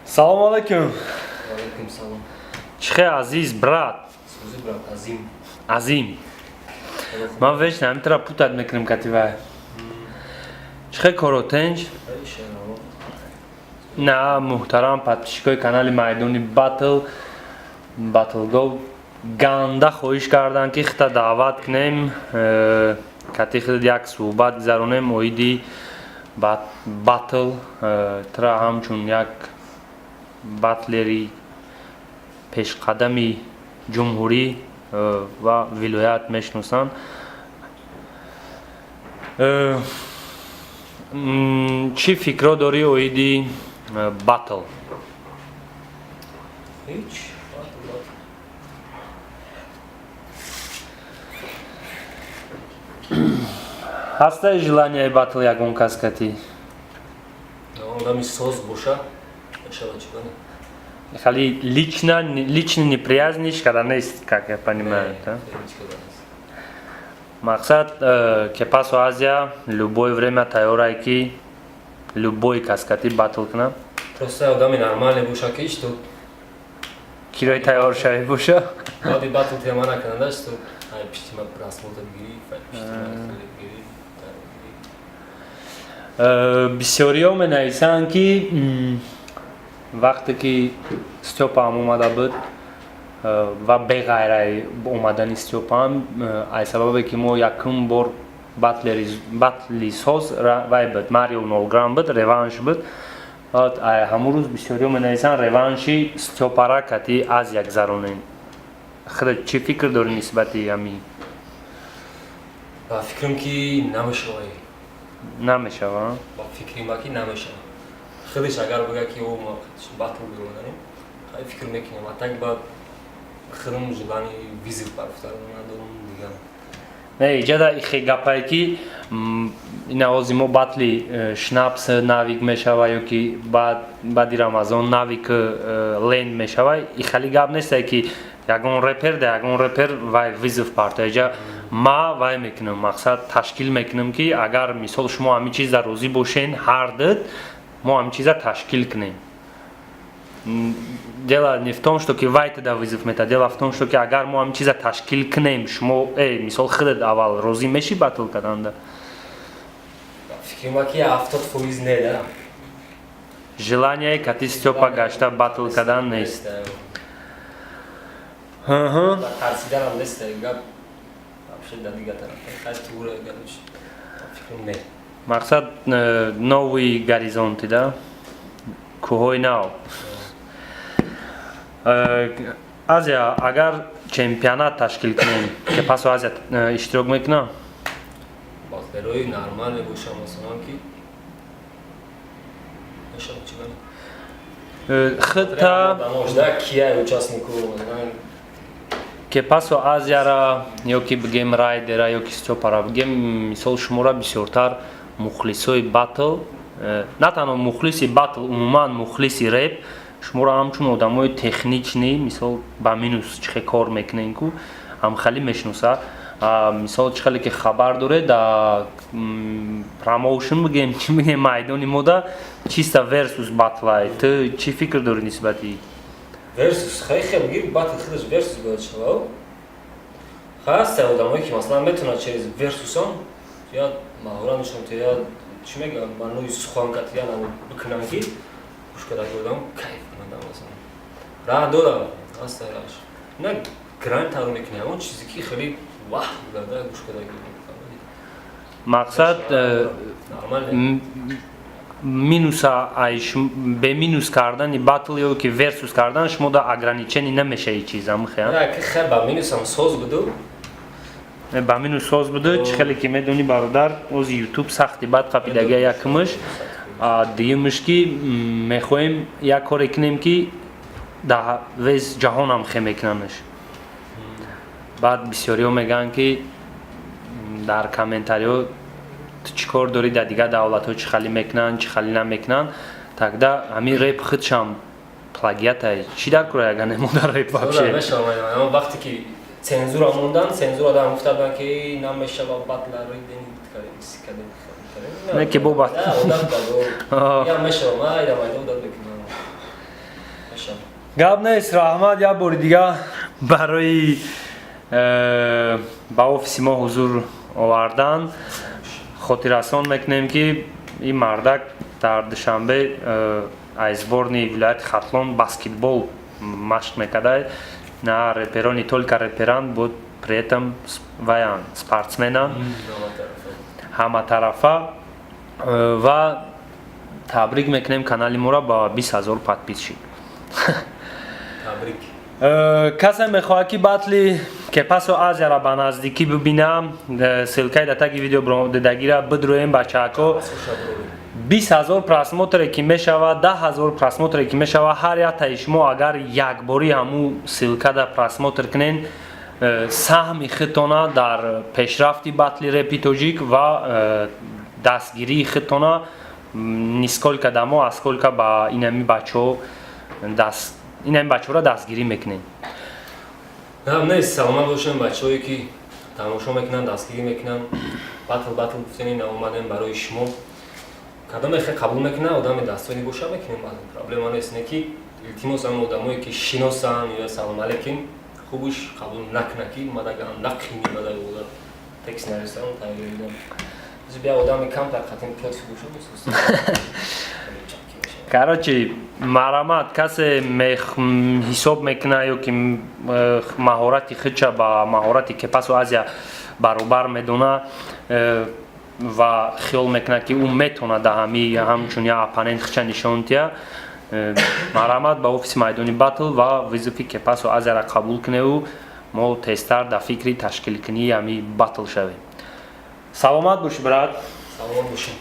Салому алайкум. Алайкум салом. Чӣ хел, азиз брат? Сӯзи, брат, Азим. Азим. Ман вечно ҳамитара путать мекунем кативай. Чӣ хел, коро тенҷ? На, муҳтарам подписчикои канали Майдони Батл, Батлго ганда хоҳиш карданд, ки хита даъват кунем, кати хид як суҳбат гузаронем оиди батл. Тра ҳамчун як батлери пешқадами ҷумҳурӣ ва вилоят мешиносанд. Чӣ фикрҳо дорӣ оиди батл? Ҳеҷ. Батл, батл. Ҳастаи желанияи батл ягон кас катӣ? Одами соз боша, мешава, чӣ бане? Хали лично личный неприязниш када нест, как я понимаю, да? Мақсад, Кепасо Азия любое время тайёрае, ки любой кас кати батл кунам. Просто одами нормальный боша, ки что кирои тайёр шавӣ боша. Баъди батл тема накунанда, что ай пишти ма просмотр гирӣ, пишти ма хеле гирӣ. Бисёриҳо менависанд, ки вақте ки Стёпаам омада буд ва беғайраи омадани Стёпаам, ай сабабе ки мо якум бор батли соз вай буд, Марио Нолграм буд, реванш буд. Ҳамун рӯз бисёриҳо менависанд, реванши Стёпара кати Азия гузаронем. Худат чӣ фикр дорӣ нисбати ҳамин? Ба фикрам, ки намешавад. Намешава? Ба фикри ма, ки намешава. Худаш агар бигӯяд, ки о, ма батл гузаронем, хай, фикр мекунем. А так ба худам желание вызов партофтан надорам дигар. Не, иҷада ихе гапае, ки ин овози мо батли Шнапс Навик мешава ё ки баъди Рамазон Навик Ленд мешава, ихали гап нестае, ки ягон репер да ягон репер вай вызов парто. Иҷа ма вай мекунам, мақсад, ташкил мекунам, ки агар, мисол, шумо ҳамин чиза розӣ бошен ҳардуд, мо ҳамин чиза ташкил кунем. Дело не в том, что ки вай туда вызов мета, дело в том, что ки агар мо ҳамин чиза ташкил кунем, шумо, мисол, худат аввал розӣ мешӣ батл карданда? Фикри ма, ки 70% не да. Желание кати Стёпа гашта батл кардан нест. Тарсиданам нест, гап вообще да дигар тараф, хай, тура гапш, фикрам, не. Мақсад, новые горизонты, да, кӯҳҳои нав. Азия, агар чемпионат ташкил кунем, ки пасо Азия иштирок мекунам? Батлерои нормальный боша, масалан, ки мешавад, чӣ бане? Хита да кия участнику, масалан. Ке пасо Азияра ё ки бигем Райдера ё ки Стёпара бигем, мисол, шуморо бисёртар мухлисои батл, на танҳо мухлиси батл, умуман мухлиси реп шуморо ҳамчун одамои техничный, мисол, ба минус чӣ хел кор мекунен ку, ҳамхалӣ мешиноса. Мисол, чӣ хеле ки хабар доред, да промоушн бигем, чӣ бигем, майдони мода чиста версус батлай. Ту чӣ фикр дорӣ нисбати? Версус, хай, хел гир, батл худаш версус бояд шавад. Ҳаста одамое, ки, масалан, метавонад через версусон я маҳорат нишон диҳад, я чӣ мегӯям, маънои сухан кати я бикунанд, ки гӯш кардаги одам кайф кунад. Масалан, раҳ дора, ҳаста раш на гранд таро мекунӣ, ҳамон чизе, ки хеле ваҳ гада гӯш кардаги. Мақсад, нормально. Минуса бе минус кардани батл ё ки версус кардан шумо да ограничение намешаи чиз амхе? Не, ки хел ба минусам соз буду. Ба минус соз буду. Чӣ хеле ки медонӣ, бародар, ози Ютуб сахти бад қапидага якумаш, дуюмаш, ки мехоҳем як коре кунем, ки да весь ҷаҳонам хе мекунанаш. Баъд бисёриҳо мегӯянд, ки дар комментариҳо, ту чӣ кор дорӣ, дар дигар давлатҳо чӣ хали мекунанд, чӣ хали намекунанд. Тогда ҳамин реп худшам плагиатай, чӣ дар кора ягане мо дар реп вообще? Мешавам, вақте ки цензура мондан, цензура дар гуфта буданд, ки намешава батла. Не, ки бо я мешавам, айда майда одат мекунам. Мешавад. Гап нест, раҳмат як бори дига барои ба офиси мо ҳузур овардан. Хотиррасон мекунем, ки ин мардак дар Душанбе аз сборный вилояти Хатлон баскетбол машқ мекарда. На реперо, не только реперан буд, при этом ваян спортсменан ҳаматарафа. Ва табрик мекунем канали моро ба 20 000 подписчик. Табрик. Касе мехоҳад, ки батли Кепасо Азияра ба наздикӣ бибинам, ссылкаи дар таги видео дидагира бидроем, бачаако. 20 000 просмотре ки мешавад, 10 000 просмотре ки мешавад, ҳар яктаи шумо агар якборӣ ҳамун ссылкада просмотр кунен, саҳми худтона дар пешрафти батли репи тоҷик ва дастгирии худтона не сколько дамо, а сколько ба инами бачаҳо даст, инами бачаҳоро дастгирӣ мекунем. Не, саломат бошем, бачаҳое ки тамошо мекунанд, дастгирӣ мекунанд. Батл гуфтени наомадем барои шумо. Кадоме хе қабул мекунад, одами дастони боша, мекунем, проблема нест. Не ки илтимос, ам одамое ки шиносанд ё салом алейкум, хубуш қабул накуна, ки мадаган нақини мада текст нависам, тайёридам. Бия, одами камтар қатим против боша. Короче, марамат, касе ҳисоб мекунад ё ки маҳорати худша ба маҳорати Кепасу Азия баробар медона ва хиёл мекунад, ки ӯ метавонад дар ҳами ҳамчун як оппонент худша нишон диҳад, марамат, ба офиси майдони батл ва вызови Кепасу Азияра қабул куневу мо тезтар дар фикри ташкилкунии ҳами батл шавем. Саломат бошӣ, брат. Саломат бошем.